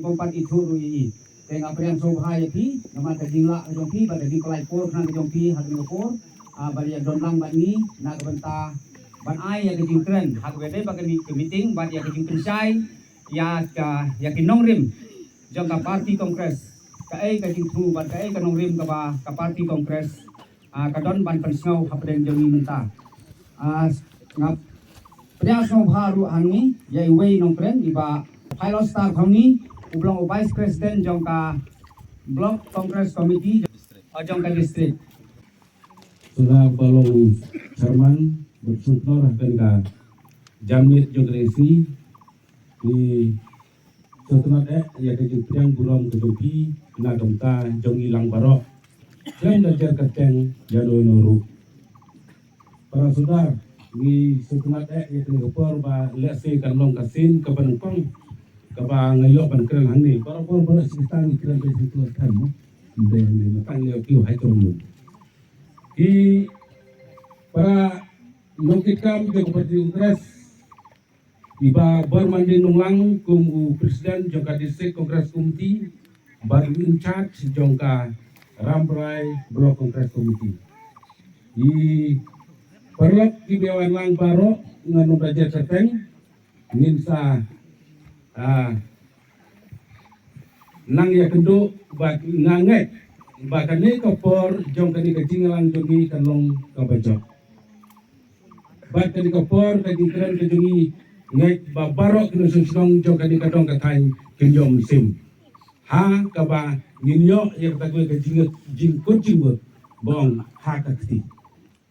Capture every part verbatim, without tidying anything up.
Kong pat ithuh ruh ïa i. Te nga pdiang sngewbha ïa phi namar ka jinglah ka jong phi bad ka jingpynlait por khnang ka jong phi ha kane ka por. Ah, bad ïa don lang bad ngi na ka bynta ban ai ïa ka jingkren ha kaba ïadei bad kane ka meeting bad ïa ka jingpynshai ïa ka, ïa ki nongrim jong ka party Congress. Kaei ka jingthmu bad kaei ka nongrim kaba ka party Congress ah, ka don ban pynsngew hapdeng jong ngi mynta. Ah, nga pdiang sngewbha ruh hangne ïa iwei i nongkren i Bah Phylloster Thongni, u ba long u Vice President jong ka Block Congress Committee, ah, jong ka district. Shuwa ba long chairman bad sngewthuh ha kane ka janmiet jong ka district. Ngi sngewtynnat eh ïa ka jingpdiang burom ka jong phi na ka bynta jong ngi lang baroh. Khlem da jer kyrteng ïano ïano ruh. Para sodar, ngi sngewtynnat eh ïa kane ka por ba lehse kan long ka sien kaba nyngkong kaba nga ïoh ban kren hangne. Para por baroh shi katta ngi kren ba sngewtynnat kren mo. Mbe ne matang ïa ki hai tong mo. Ki para nongkitkam jong ka party Congress, i Bah Bormandin Nonglang kum u President jong ka District Congress Committee bad u in charge jong ka Rambrai Block Congress Committee. I paralok kiba wan lang baroh, ngan ym da jer kyrteng, ngin sa, ah, nang ïakynduh ba nga ngeit ba kane ka por jong kane ka jingïalang jong ngi kan long kaba jop. Bad kane ka por ka jingkren ka jong ngi ngeit ba baroh ki nongshong shnong jong kane ka dong ka thaiñ kin ïoh mynsiem ha kaba ngin ïoh ïa kata ka jing, jingkut jingmut ba ong ha ka kti.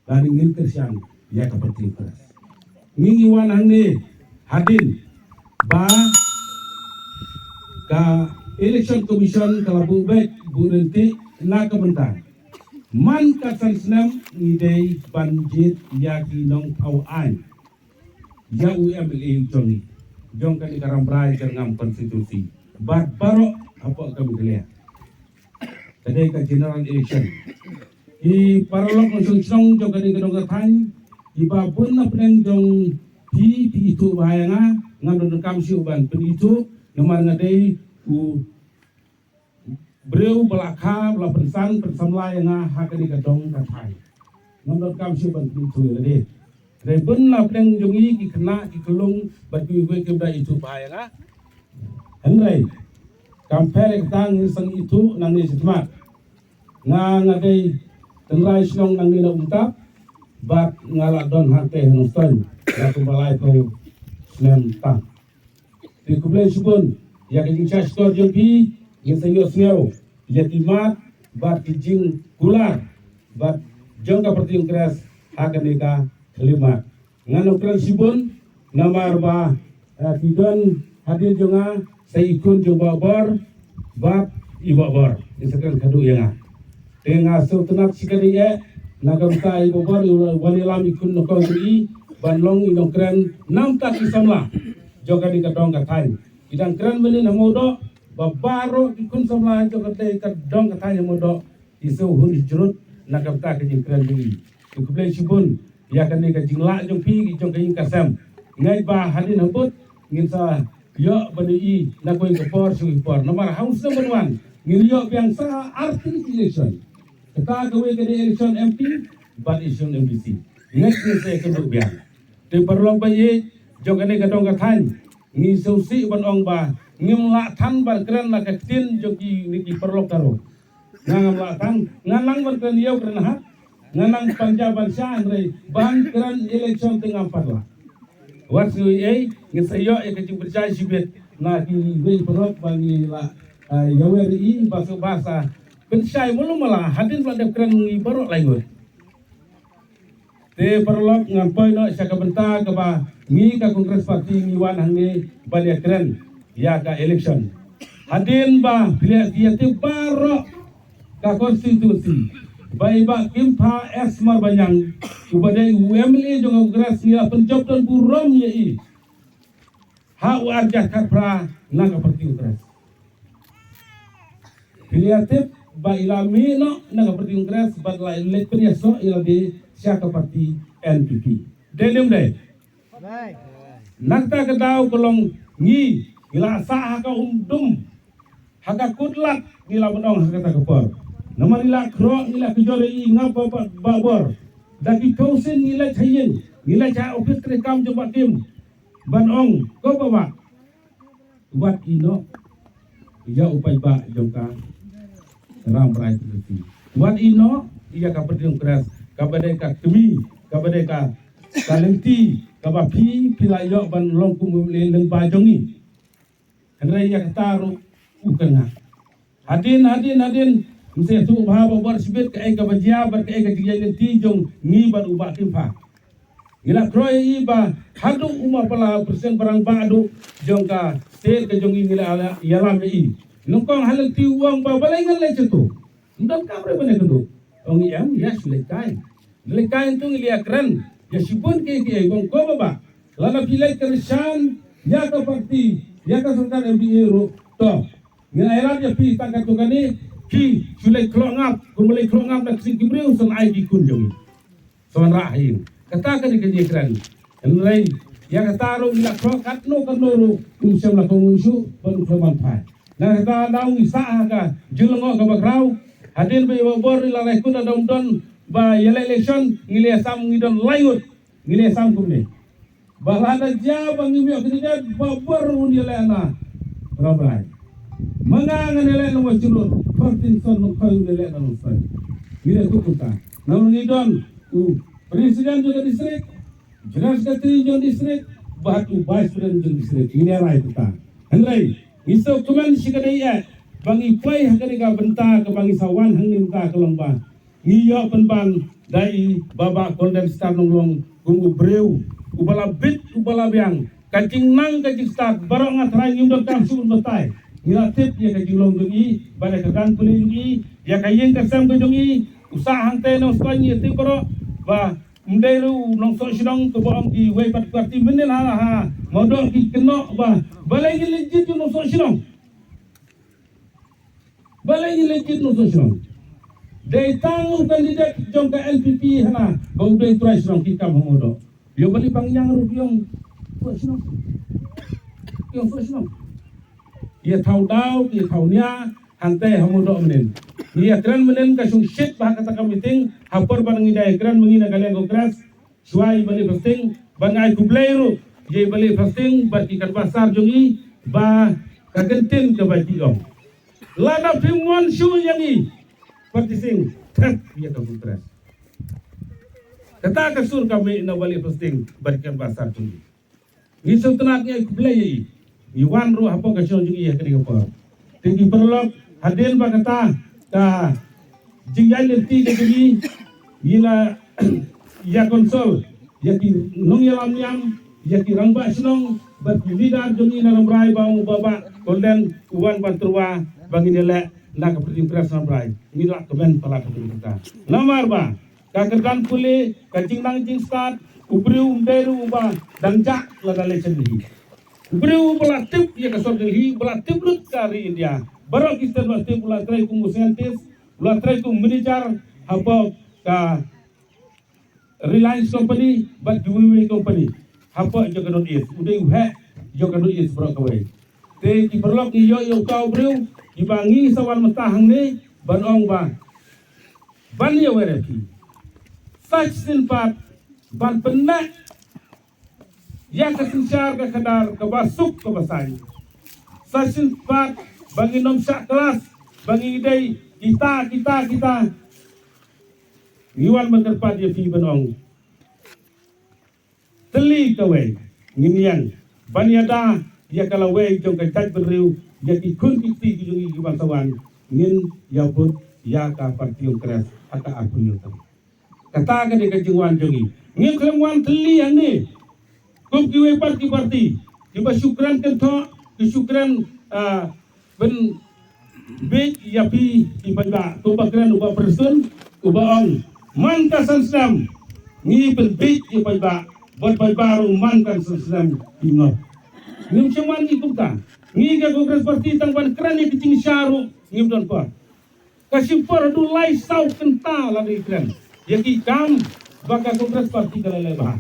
Lane ngin kyrshan ïa ka party Congress. Ngi ngi wan hangne hadien ba ka Election Commission ka la buh beit buh ryntih na ka bynta man ka san snem ngi dei ban jied ïa ki nongthaw aiñ ïa u M L A jong ngi jong kane ka Rambrai Jyrngam constituency bad baroh hapoh ka Meghalaya. Ka dei ka general election. Ki paralok nongshong shnong jong kane ka dong ka thaiñ, kiba bun na pdeng jong phi, phi ithuh bha ïa nga, ngam donkam shuh ban pynithuh namar nga dei u briew ba la kha ba la pynsan pynsamla ïa nga ha kane ka dong ka thaiñ. Ngam donkam shuh ban pynithuh ïa lade. Hynrei bun na pdeng jong ngi ki khynnah ki khyllung bad kiwei kiwei kim da ithuh bha ïa nga. Hynrei kam pher ïa kata, ngin sa ithuh nangne shakhmat. Nga nga dei tynrai shnong nangne na Umtap bad nga la don hangtei ha Nongstoiñ ïa kumba laiphew snem tang. Te khublei shibun ïa ka jingshah shkor jong phi, ngin sa ïohsngew ïa ki mat bad ki jingkular bad jong ka party Congress ha kane ka khyllipmat. Ngan ym kren shibun namar ba, eh, ki don hadien jong nga sa i khun jong Bah Bor bad i Bah Bor. Ngin sa kren khadduh ïa nga. Te nga sngewtynnat shikatdei eh na ka bynta i Bah Bor, i wan ïalam i khun nyngkong jong i ban long i nongkren namar ki samla jong kane ka dong ka thaiñ. Ki dang kren mynnin ha Mawdoh ba baroh ki khun samla jong kane ka dong ka thaiñ ha Mawdoh ki sngewhun jrut na ka bynta ka jingkren jong i. Te khublei shibun ïa kane ka jinglah jong phi jong ka ïing ka sem. Ngeit ba hadien habud ngin sa ïoh ban ïohi na kawei ka por sha kawei ka por. Namar ha u snem ban wan ngin ïoh biang sa artylli ki election. Kata kawei ka dei election M P bad election M D C. Ngeit ngin sa ïakynduh biang. Te paralok ba ïeit jong kane ka dong ka thaiñ, ngi sngewsih ban ong ba ngim lah than ban kren na ka ktien jong kine ki paralok Garo. Nga ngam lah than, nga nang ban kren ïew kren hat, nga nang pynjah ban shah, hynrei ban kren election te ngam pat lah. Wat sngew ei ei, ngin sa ïoh ïa ka jingpynshai shibit na kiwei ki paralok ba ngi la, eh, ïawer ïa i ba sngewbha sa pynshai mala mala hadien ba la dep kren ngi baroh lai ngut. Te paralok, ngan poi noh sha ka bynta kaba ngi ka Congress Party ngi wan hangne ban ïakren ïa ka election. Hadien ba phi la ïathuh baroh ka constituency ba i Bah Kimpha S Marbaniang uba dei u M L A jong ka Congress ngi la pynjop don burom ïa i ha u arhajar khatphra na ka party Congress. Phi la ïatip ba i la mih noh na ka party Congress bad la leit pynïasoh ïa lade sha ka party N P P. Dei ne ym dei? Na kata ka daw ka long ngi, ngi la sah ha ka um dum Ha ka kut lad ngi la ban ong ha kata ka por. Namar ngi la khroh, ngi la kjor ïa i ngap ba, ba, ba bor. Da ki phew sien ngi leit ha ïing, ngi leit ha ophis treikam jong Bah Kim. Ban ong, ko Bah Bah, wat ïehnoh ïa u paidbah jong ka Rambrai Community. Wat ïehnoh ïa ka Party Congress, kaba dei ka kmie, kaba dei ka, ka lynti kaba phi, phi la ïoh ban long kum u lyngba jong ngi. Hynrei ïa kata ruh u kyrngah. Hadien, hadien, hadien, mynta tu bha ba bor shibit kaei kaba jia bad kaei ka jingïaid lynti jong ngi bad u Bah Kim Pha. Ngi la khroh ïa i ba haduh u Mapala, u president ba rangbah haduh jong ka state ka jong ngi, ngi la ïalam ïa i. Nyngkong ha lynti u ong ba balei ngan leit sha tu. Ym donkam re ban ïakynduh. Ong i em, ïa shu leit kai. Leit kai tu ngi la ïakren ïa shibun kiei kiei, ong ko Bah Bah, lada phi leit kyrshan ïa ka party, ïa ka sorkar M D A ruh, to ngin ai lad ïa phi tang katto katne. Phi shu leit khloh ngap, kumba leit khloh ngap na ksing ki briew, san ai ki khun jong ngi. Sa wanrah ha ïing. Kata ka dei ka jingkren. Hynrei ïa kata ruh ngi la khroh katno katno ruh, um shym la kohnguh shuh ban u khlem ban phai. Na kata daw ngi sah ha ka jinglyngngoh kaba khraw. Hadien ba ïa ba bor ngi la rai kut, lada ym don ba ïaleh election, ngi la ïasam, ngi don lai ngut, ngi la ïasam kumne. Ba lada jia ba ngim ïoh candidate, ba bor un ïaleh na Rambrai. Ma nga ngan ïaleh na West Shillong, Partinson Nongkhoi un ïaleh na Nongstoiñ. Ngi la tuh kumta. Namar ngi don u president jong ka district, general secretary jong district, bad u vice president jong district. Ngi la rai kumta. Hynrei ngi sngewkmen shikatdei eh ba ngi poi ha kane ka bynta kaba ngi sa wan hangne mynta ka long ba ngi ïoh pynban da i Bah Bah Golden Star Nonglong kum u briew uba la bit, uba la biang. Ka jingnang ka jingstad baroh nga tharai ngim donkam shuh ban batai. Ngi la tip ïa ka jinglong jong i, bad ïa ka kyrdan pule jong i, ïa ka ïing ka sem ka jong i. U sah hangtei Nongstoiñ ngi tip baroh ba ym dei ruh u nongsoh shnong, kaba ong kiwei pat ki party mynnin ha, ha Mawdoh ki kynnoh ba balei ngi leit jied u nongsoh shnong. Balei ngi leit jied nongsoh shnong? Dei tang u candidate jong ka N P P hana ba u dei u trai shnong, ki kam ha Mawdoh. Ïoh balei pang ïang ruh ki ong soh shnong. Ki ong soh shnong. Ïa thaw daw, ïa thaw nia hangtei ha Mawdoh mynnin. Ngi ïakren mynnin ka shongshit ba ha kata ka meeting, ha por ba ngi da ïakren ma ngi na ka liang Congress, shuwa ïa i Bah Lieh Fasting, ba nga ai khublei ruh ïa i Bah Lieh Fasting bad ki canvasser jong i, ba ka kyntien kaba ki ong, lada phim mon shuh ïa ngi, Party Sing, thep ïa ka Congress. Kata ka sur ka mih na Bah Lieh Fasting bad ki canvasser jong i. Ngi sngewtynnat, ngi ai khublei ïa i. Ngi wan ruh hapoh ka shnong jong i ha kane ka por. Te ki paralok, hadien ba kata ka jingïaid lynti ka jong i, ngi la ïa consult ïa ki nongïalam niam, ïa ki rangbah shnong bad ki leader jong i na Rambrai ba ong u Bah Bah Golden u wan ban tyrwa ba ngin ïaleh na ka Party Congress Rambrai. Ngi la kmen palat ha kata. Namar ba ka kyrdan pule, ka jingnang jingstad, u briew um dei ruh uba dang jah lada election hi. U briew uba la tip ïa ka sor jong hi, uba la tip lut ka ri India. Baroh ki state u la tip, u la trei kum u scientist, u la trei kum manager hapoh ka Reliance Company bad kiwei kiwei company hapoh jong ka North East. U dei u heh jong ka North East baroh kawei. Te ki paralok, ngi ïoh ïa uta u briew, kiba ngi sa wan mynta hangne ban ong ba ban ïa wer ïa phi. Sa shisien pat ban pynneh ïa ka synshar ka khadar kaba suk kaba saiñ. Sa shisien pat ba ngin ym shah klas, ba ngi dei kita, kita, kita. Ngi wan ban kyrpad ïa phi ban ong, tylli kawei ngin ïeng ban ïada ïa ka lawei jong ka jaitbynriew, ïa ki khun ki kti ki jong ngi kiban sa wan, ngin ïa vote ïa ka Party Congress ha ka arphew hynñiew tarik. Kata ka dei ka jingwan jong ngi. Ngim khlem wan tylli hangne kum kiwei pat ki party kiba shu kren kynthoh, ki shu kren, ah, pynbiej ïa phi ki paidbah. Kumba kren u Bah Prestone, uba ong, man ka san snem ngi pynbiej ïa paidbah, bad paidbah ruh man ka san snem ki ngop. Ngim shym wan ngi kumta. Ngi ka Congress Party tang ban kren ïa ki jingshisha ruh ngim don por. Ka shim por haduh lai saw kynta lada ngi kren ïa ki kam ba ka Congress Party ka la leh bha.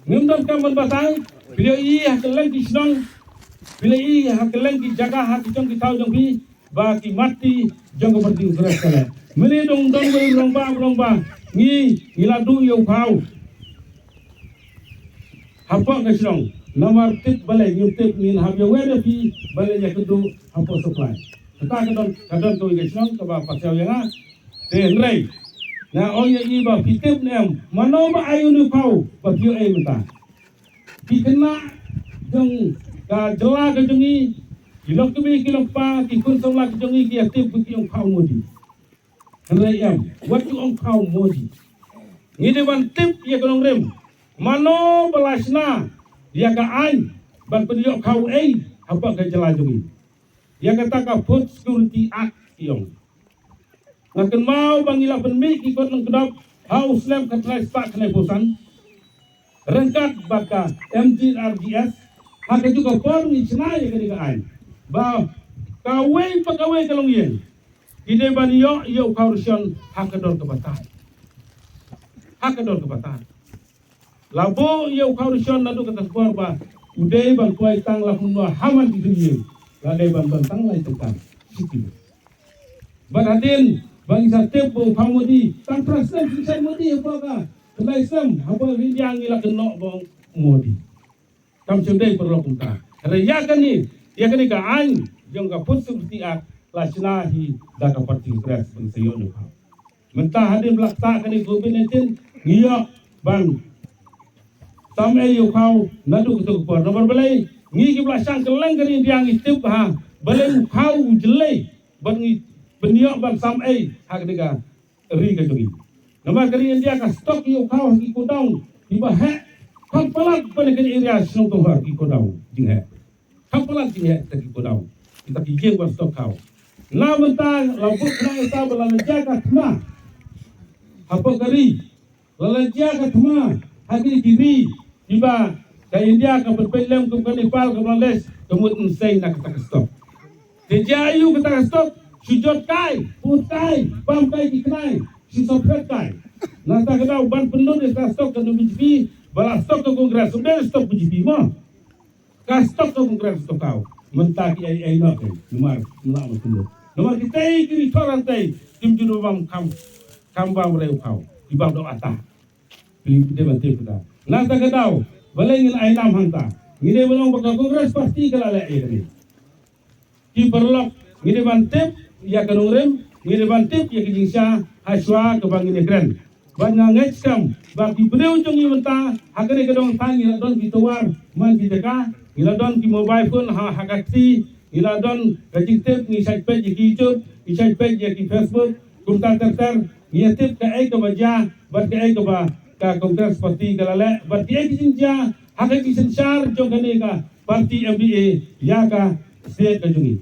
Ngim donkam ban batai, phi la ïohi ha kylleng ki shnong, phi la ïohi ha kylleng ki jaka, ha ki jong ki thaw jong phi, ba ki mati jong ka party Congress ka leh. Mynne dang don wei u rangbah, u rangbah, ngi, ngi la duh ïa u khaw hapoh ka shnong. Namar tip balei ngim tip, ngin hap ïa wad ïa phi balei ïa ka duh hapoh supply. Kata ka don, ka don kawei ka shnong kaba pasiaw ïa nga. Te hynrei nga ong ïa i ba phi tip ne em, mano ba ai ïa une u khaw ba phi ïoh ei mynta? Ki khynnah jong ka jylla ka jong ngi, ki lok kmie ki lok kpa, ki khun samla ka jong ngi ki ïa tip ba ki ong khaw Modi. Hynrei em, wat ju ong khaw Modi. Ngi dei ban tip ïa ka nongrim, mano ba la shna ïa ka aiñ ban pynïoh khaw ei hapoh ka jylla jong ngi. Ïa kata ka Food Security Act ki ong. Nga kynmaw ba ngi la pynmih ki kot lyngkdop ha u snem khatlai spah khyndai phew san ryngkat bad ka M G R G S. Ha kajuh ka por ngi shna ïa kane ka aiñ ba kawei pa kawei ka longïing ki dei ban ïoh ïa u khaw ration ha ka dor kaba tad. Ha ka dor kaba tad. La buh ïa u khaw ration naduh kata ka por ba u dei ban poi tang la kumno ha man ki jingïing, la dei ban don tang lai tyngka shi kilo. Bad hadien ba ngi sa tip ba u khaw Modi, tang phra snem shisha Modi hapoh ka, khyndai snem hapoh India ngi la kynnoh ba u Modi. Kam shym dei paralok kumta. Hynrei ïa kane, ïa kane ka aiñ jong ka Food Security Act la shna hi da ka party Congress ban sa ïoh ïa u khaw. Mynta hadien ba la ktah kane ka Covid nineteen ngi ïoh ban sam ei ïa u khaw naduh kato ka por. Namar balei? Ngi kiba la shang kylleng ka ri India ngi tip ba ha balei u khaw u jlei bad ngi pynïoh ban sam ei ha kane ka ri ka jong ngi. Namar ka ri India ka stock ïa u khaw ha ki godown kiba heh, kham palat ban ïa ka area shnong Tonghor ki godown jingheh. Kham palat jingheh kita ki godown, kita ki ïing ban stock khaw. Na mynta la buh khnang ïa ka ba la jia ka thma hapoh ka ri. La la jia ka thma ha ki ri kiba ka India ka pynpeit lem kum ka Nepal, ka Bangladesh, ka mut mynsiem na kata ka stock. Te jia aiu kata ka stock? Shu jot kai, put kai, pam kai ki khnai, shu sophet kai. Na kata ka daw ban pynlut ïa ka stock ka B J P, ba la stock ka Congress, ym dei stock B J P mo. Ka stock ka Congress stock khaw. Mynta ki ai ai noh ki. Namar namar kumno? Namar kita ki ri thor hangtai kim ju bam kham, kham bam rei u khaw. Ki bam doh ata. Ki dei ban tip kita. Na kata ka daw balei ngin ai nam hangta? Ngi dei ban ong ba ka Congress party ka la leh ïa kane. Ki paralok, ngi dei ban tip ïa ka nongrim, ngi dei ban tip ïa ka jingshisha ha shuwa kaba ngin ïakren. Bad nga ngeit skhem ba ki briew jong ngi mynta ha kane ka dong thaiñ ngi la don ki tower man ki jaka, ngi la don ki mobile phone ha, ha ka kti, ngi la don ka jingtip, ngi shait peit ïa ki YouTube, ngi shait peit ïa ki Facebook, kumta ter ter, ngi ïa tip kaei kaba jia bad kaei kaba ka Congress party ka la leh bad kaei ka jingjia ha ka jingsynshar jong kane ka party M D A ïa ka state ka jong ngi.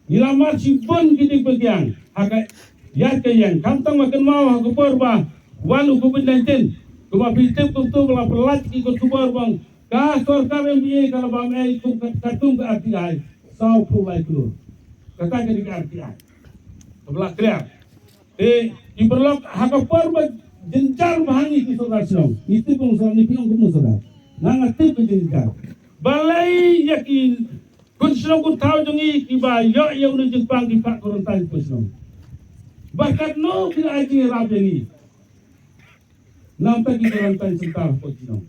Ngi la mad shibun ki ding pyrkiang ha ka ïaid ka ïeng, khamtam nga kynmaw ha ka por ba wan u Covid nineteen, kumba phi tip kumto ba la pyllait ki kot khubor ba ka sorkar M D A ka la bam ei kum ka, katkum ka R T I, saw phew lai klur. Kata ka dei ka R T I kaba la clear. Te ki paralok, ha ka por ba jynjar ba ha ngi ki sordar shnong, ngi tip ba u sordar, ngi phi ong kum u sordar, nga nga tip ba jynjar. Balei ïa ki khun shnong khun thaw jong ngi kiba ïoh ïa une u jingpang ki phah quarantine hapoh shnong? Ba katno ki la ai jingïarap ïa ngi? Namar ki quarantine center hapoh shnong.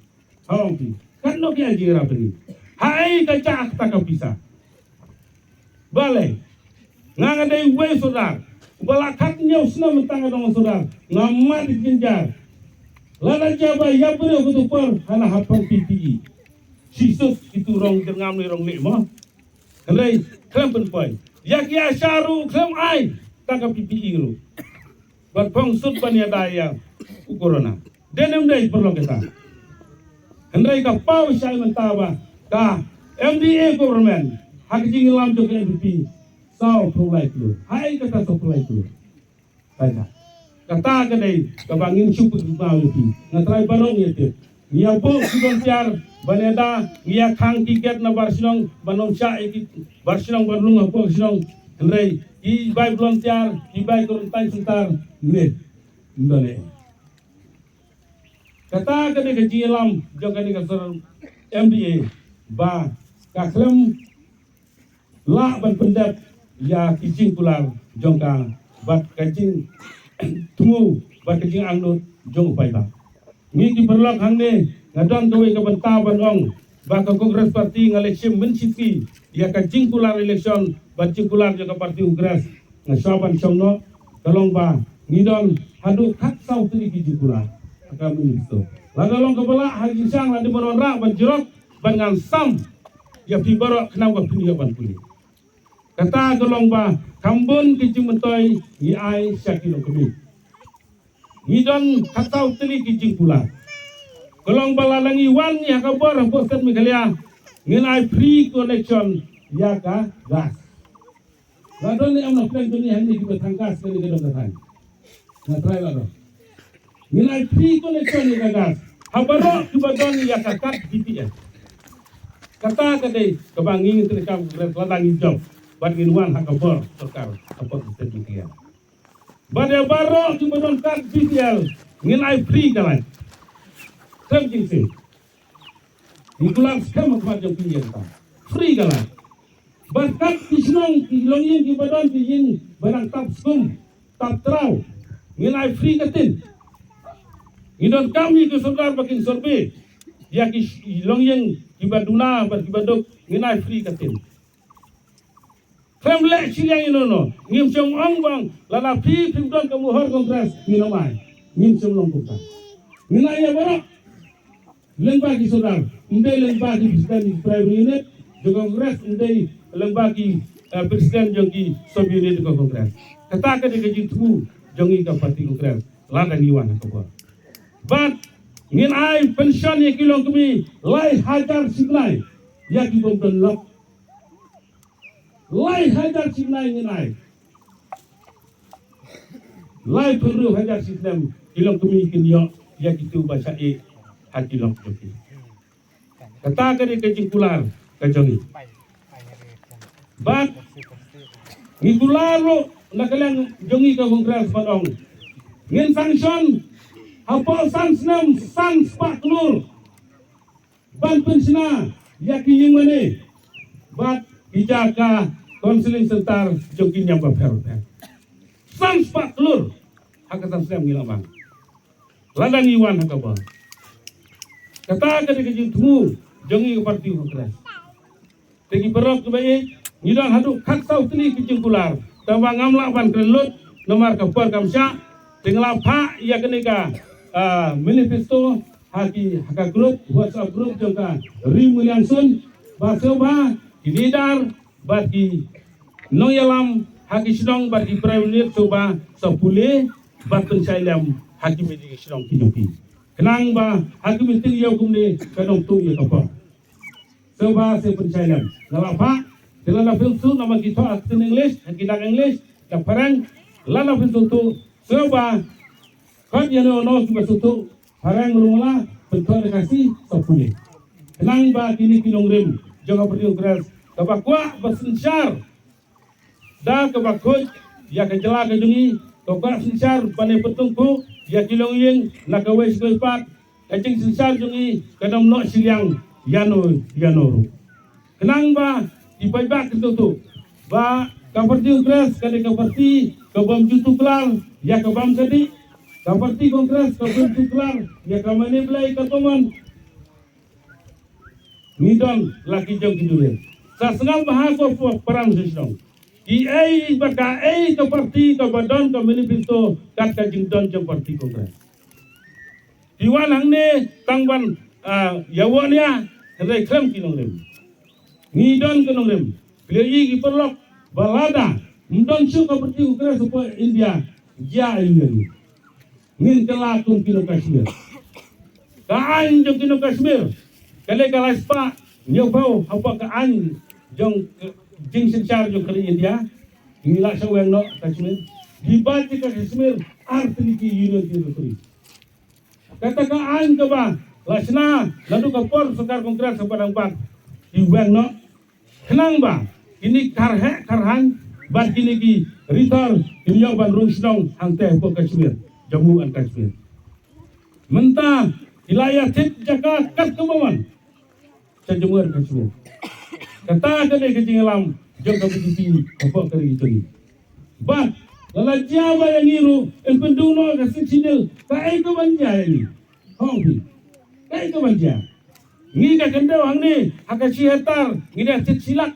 Hong ki, katno ki ai jingïarap ïa ngi? Haei ka jia kata ka pisa? Balei? Nga nga dei uwei u sordar uba la khathynñiew snem mynta nga dang long sordar, nga mad ïa ki jynjar. Lada jia ba ïap briew kato ka por, hana ha phong P P E. Shisut kitu rong jyrngam ne rong lieh mo. Hynrei khlem pynpoi. Ïa ki ASHA ruh khlem ai tang ka P P E ruh ban phong suit ban ïada ïa u corona. Dei ne ym dei paralok kita? Hynrei ka paw shai mynta ba ka M D A government ha ka jingïalam jong ka N P P, saw phew lai klur. Haei kata saw phew lai klur? Kata, kata ka dei kaba ngin shu pynpaw ïa phi. Nga trai baroh ngi tip. Ngi ïa buh ki volunteer ban ïada, ngi ïa khang ki gate na bar shnong ban ym shah ïa ki bar shnong ban rung hapoh shnong. Hynrei ki bai volunteer, ki bai quarantine center, ne ym don ei. Kata ka dei ka jingïalam jong kane ka sorkar M D A ba ka khlem lah ban pyndep ïa ki jingkular jong ka, bad ka jingthmu bad ka jingangnud jong u paidbah. Ngi ki paralok hangne, nga don kawei ka bynta ban ong ba ka Congress Party nga la shim mynshisngi ïa ka jingkular election bad jingkular jong ka party Congress. Nga shwa ban shong noh, ka long ba ngi don haduh khatsaw tylli ki jingkular ha ka manifesto. Lada long kaba lah ha jingshisha, lada ban wanrah ban jurok, ban ngan sam ïa phi baroh khnang ba phin ïoh ban pule. Kata ka long ba kham bun ki jingmyntoi ngi ai sha ki longkmie. Ngi don khatsaw tylli ki jingkular. Ka long ba lada ngi wan ngi ha ka bor hapoh state Meghalaya, ngin ai free connection ïa ka gas. La don ne em na plan jong ngi hangne kiba thang gas kane ka dong ka thang. Nga try la don. Ngin ai free connection ïa ka gas ha baroh kiba don ïa ka kad B P L. Kata ka dei kaba ngi ngin treikam lada ngi jop bad ngin wan ha ka bor sorkar hapoh state Meghalaya. Bad ïa baroh kiba don kad B P L ngin ai free ka light. Khlem jingsiew. Ngi kular skhem ha khmat jong phi ïa kata. Free ka light. Bad kat ki shnong ki longïing kiba don ki ïing ba dang tap skum, tap traw, ngin ai free ka tin. Ngi donkam ïa ki sordar ba kin survey ïa ki sh-, longïing kiba duna bad kiba duk, ngin ai free ka tin. Khlem leh shiliang ïano ïano, ngim shym ong ba lada phi phim don ka mohor Congress ngin ym ai. Ngim shym long kumta. Ngin ai ïa baroh. Lyngba ki sordar, ym dei lyngba ki president jong ki primary unit jong ka Congress, ym dei lyngba ki, eh, president jong ki sub unit jong ka Congress. Kata ka dei ka jingthmu jong ngi ka party Congress lada ngi wan ha ka bor. Bad ngin ai pension ïa ki longkmie lai hajar shi bnai ïa ki bym don lok. Lai hajar shi bnai ngin ai. Laiphew hynriew hajar shi snem ki longkmie kin ïoh ïa kitu ba shah ïeh ha ki lok jong ki. Kata ka dei ka jingkular ka jong ngi. Bad ngi kular ruh na ka liang jong ngi ka Congress ban ong, ngin sanction hapoh san snem san spah klur ban pynshna ïa ki ïing mane bad ki jaka counselling center jong ki niam bapher bapher. San spah klur ha ka san snem ngi lah ban, lada ngi wan ha ka bor. Kata ka dei ka jingthmu jong ngi ka party Congress. Te ki paralok kiba ïeit, ngi don haduh khatsaw tylli ki jingkular. Tangba ngam lah ban kren lut namar ka por kam shah. Te nga la phah ïa kane ka, ah, manifesto ha ki, ha ka group, WhatsApp group jong ka Ri Muliangsun, ba sngewbha ki leader bad ki nongïalam ha ki shnong bad ki primary unit sngewbha sa pule bad pynshai lem ha ki meeting shnong ki jong ki. Khnang ba ha ki meeting ïew kumne kan ym tuh ïa ka por. Sngewbha sa pynshai lem. Nga la phah, te lada phin sngewthuh namar ki thoh ha ktien English, ha ki dak English, dak phareng, lada phin sngewthuh, sngewbha, khot ïano ïano kiba sngewthuh phareng lane Mala, pynthoh da ka Khasi, sa pule. Khnang ba kine ki nongrim jong ka party Congress, kaba kwah ba synshar da kaba khuid ïa ka jylla ka jong ngi, ka kwah synshar ban ïa pyntyngkhuh ïa ki longïing na kawei sha kawei pat, ka jingsynshar jong ngi kan ym noh shiliang ïano ïano ruh. Khnang ba ki paidbah kin sngewthuh ba ka party Congress ka dei ka party ka bym ju tuklar ïa ka bam ka dih. Ka party Congress ka bym tuklar ïa ka mane Blei ka tomon. Ngi don la ki jong ki duriaw. Sa sngap bha ko para shnong. Kiei ba kaei ka party kaba don ka manifesto kat ka jingdon jong party Congress. Ki wan hangne tang ban, ah, ïawoh nia, hynrei khlem ki nongrim. Ngi don ki nongrim. Phi ïohi ki paralok ba lada ym don shuh ka party Congress hapoh India, jia aïu ïa ngi. Ngin kylla kum ki nong Kashmir. Ka aiñ jong ki nong Kashmir ka dei ka lai spah hynñiewphew hapoh ka aiñ jong, eh, jingsynshar jong ka ri India. Ngi la shah weng noh Kashmir. Ki bad ki ka Kashmir ar tylli ki Union Territory. Kata ka aiñ kaba la shna naduh ka por sorkar Congress kaba dang bad, ki weng noh. Khnang ba kine ki kharheh kharhaiñ bad kine ki ritor kin ïoh ban rung shnong hangtei hapoh Kashmir, Jammu and Kashmir. Mynta ki la ïa thied jaka kat kaba mon sha Jammu and Kashmir. Kata ka dei ka jingïalam jong ka B J P hapoh ka ri jong ngi. Bad lada jia ba ïa ngi ruh yn pynduh noh ka Sixth Schedule, kaei kaban jia ïa ngi? Hong phi, kaei kaban jia? Ngi ka khyndew hangne ha ka shi hektar ngi dei shit shi lak.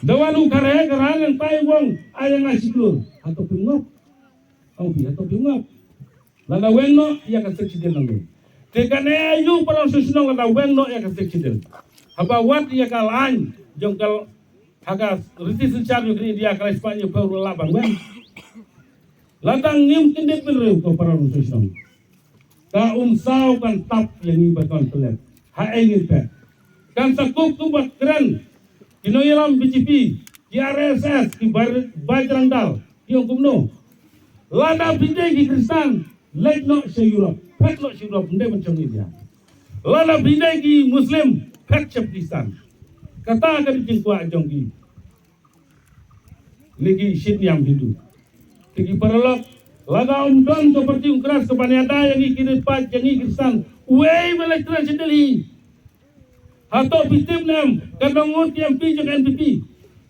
Da wan u khare khare nangta i wong ai ïa nga shi klur. Hato phi ngop? Hong phi, hato phi ngop? Lada weng noh ïa ka Sixth Schedule nangno. Te kane aïu para shnong lada weng noh ïa ka Sixth Schedule? Haba wad ïa ka laiñ jong ka ha ka riti synshar jong ka India ka lai spah hynñiew phew ruh lah ban weng. Lada ngim kyndit bynriew ko para shnong, ka umsaw kan tap ïa ngi ba kan pynlep. Haei ngin phet? Kan sa kup kumba kren ki nongïalam B J P, ki R S S, ki Bar-, Bajrang Dal, ki ong kumno? Lada phi dei ki Khristan, leit noh sha Europe, phet noh sha Europe, ym dei ban shong India. Lada phi dei ki Muslim, phet sha Pakistan. Kata ka dei jingkwah jong ki. Lei ki shit niam Hindu. Te ki paralok, lada ym don ka parti Congress kaban ïada ïa ngi ki rit paid, ïa ngi Khristan, uei ba leit kren sha Delhi? Hato phi tip ne em, ka nongut ki M P jong ka N P P,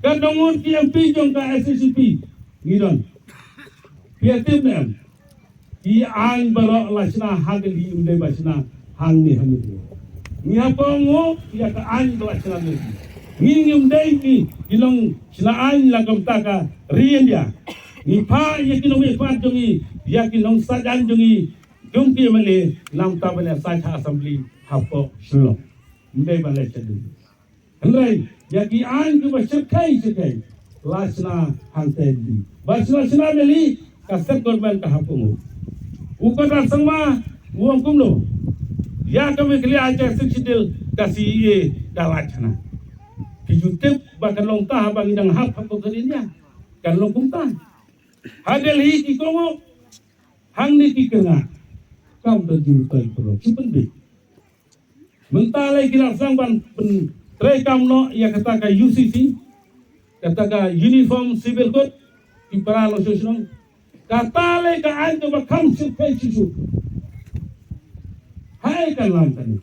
ka nongut ki M P jong ka S N C P? Ngi don. Phi tip ne em? Ki aiñ baroh la shna ha Delhi, ym dei ba shna hangne ha Meghalaya. Ngi hap ban ngop ïa ka aiñ ba la shna Delhi. Ngi ngim dei ki, ki nongshna aiñ la kumta ka ri India. Ngi phah ïa ki nongmihpat jong ngi, ïa ki nongsaid aiñ jong ngi, kum ki M L A, namar ban ïasaid ha Assembly hapoh Shillong. Ym dei ban leit sha Delhi. Hynrei ïa ki aiñ kiba shyrkhei shyrkhei la shna hangtei Delhi. Ba shna shna Delhi, ka state government ka hap kohnguh. U Conrad Sangma u ong kumno? Ïa ka Meghalaya ha ka Sixth Schedule ka C A A ka la shna. Ki ju tip ba kan long ta haba ngi dang hap hapoh ka ri India. Kan long kumta. Ha Delhi ki kohnguh, hangne ki kyrngah. Kam don jingmyntoi pynroi, shu pynbeit. Mynta lei ki la sdang ban pyntreikam noh ïa kata ka U C C, kata ka Uniform Civil Code, ki para nongshong shnong. Kata lei ka aiñ kaba kham shyrkhei shisha. Haei kan lam kane?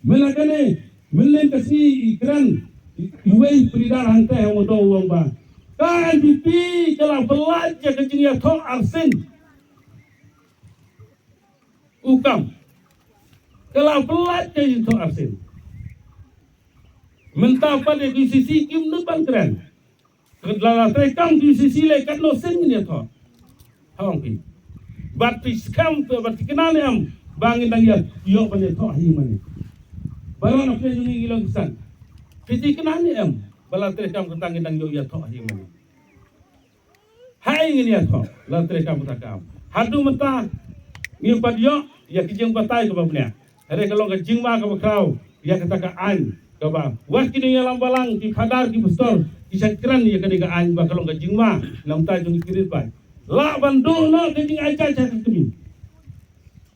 Mynta kane, mynlien ka sngi i kren, i, iwei i leader hangtei ha Mawdoh u ong ba ka N P P ka la pyllait ïa ka jingïathoh arsien. U kam. Ka la pyllait ka jingthoh arsien. Mynta pat ïa ka U C C kim nud ban kren. Ka la, la treikam ka U C C lei katno sien ngin ïathoh. Ha ong phi. Bad phi skhem phi, bad phi kynmaw ne em ba ngin dang ïa, ïoh ban ïathoh ha ïing mane? Baroh na phi jong ngi ngi long ki san. Phi kynmaw ne em ba la treikam kata ngin dang ïoh ïathoh ha ïing mane? Haei ngin ïathoh, la treikam kata kam. Haduh mynta ngi pat ïoh ïa ki jingbatai kaba bniah. Hynrei ka long ka jingma kaba khraw ïa kata ka aiñ kaba wat ki nongïalam balang, ki phadar, ki pastor ki shait kren ïa kane ka aiñ ba ka long ka jingma na bynta jong ki rit paid. Lah ban duh noh ka jingaijai sha ka kmie.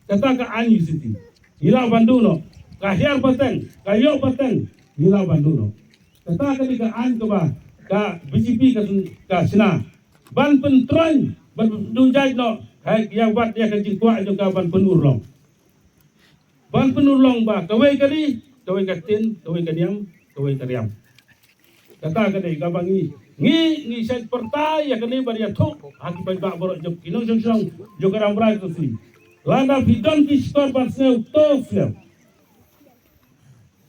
Kata ka aiñ U C C ngi lah ban duh noh. Ka hiar pateng, ka ïoh pateng, ngi lah ban duh noh. Kata ka dei ka aiñ kaba ka B J P ka, ka shna ban pyntroiñ, ban pynduh jait noh ha ïa wat ïa ka jingkwah jong ka ban pynurlong. Ban pynurlong ba kawei ka ri, kawei ka ktien, kawei ka niam, kawei ka riam. Kata ka dei kaba ngi, ngi, ngi shait pyrta ïa kane ban ïathuh ha ki paidbah baroh jong ki nongshong shnong jong ka Rambrai Constituency. Lada phi don ki shkor ban sngew to sngew.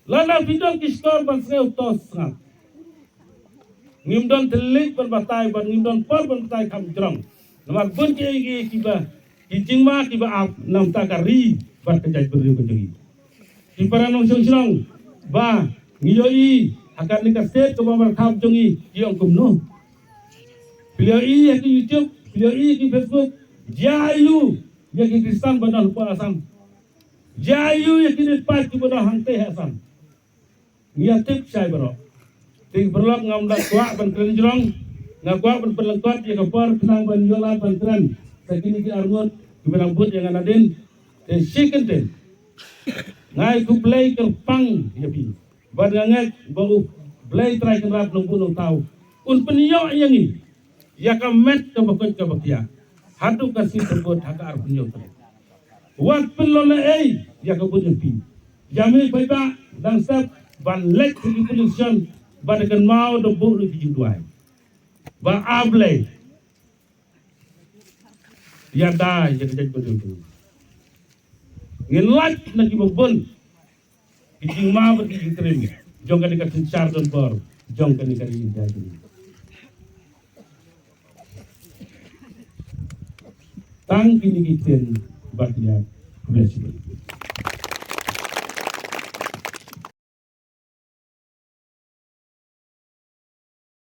Lada phi don ki shkor ban sngew to sngap. Ngim don thylliej ban batai, bad ngim don por ban batai kham jrong. Namar bun kiei kiei kiba, ki jingma kiba ap na bynta ka ri bad ka jaitbynriew ka jong ngi. Ki para nongshong shnong ba ngi ïohi ha kane ka state kaba markhap jong ngi ki ong kumno. Phi la ïohi ha ki YouTube, phi la ïohi ha ki Facebook. Jia aiu ïa ki Khristan ba don hapoh Assam? Jia aiu ïa ki rit paid kiba don hangtei ha Assam? Ngi ïa tip shai baroh. Te ki paralok, ngam da kwah ban kren jrong, nga kwah ban pynlyngkot ïa ka por khnang ban ïoh lad ban kren sa kine ki arngut kiba nang bud ïa nga nadien. Te shi kyntien, nga ai khublei kyrpang ïa phi. Bad nga ngeit ba U Blei Trai Kynrad Nongbuh Nongthaw un pynïoh ïa ngi ïa ka met kaba koit kaba khiah haduh ka sngi pynkut ha ka arphew hynñiew tarik. Wat pynlong ei ïa ka vote jong phi. Ïa me paidbah, dang step ban leit ha ki polling station Ba da kynmaw da buh ruh ki jingduwai. Ba A Blei ïada ïa ka jaitbynriew jong ngi. Ngin lait na kiba bun ki jingma bad ki jingtriem jong kane ka synshar donbor, jong kane ka ri India jong ngi. Tang kine ki ktien ba ki ïa, khublei shibun.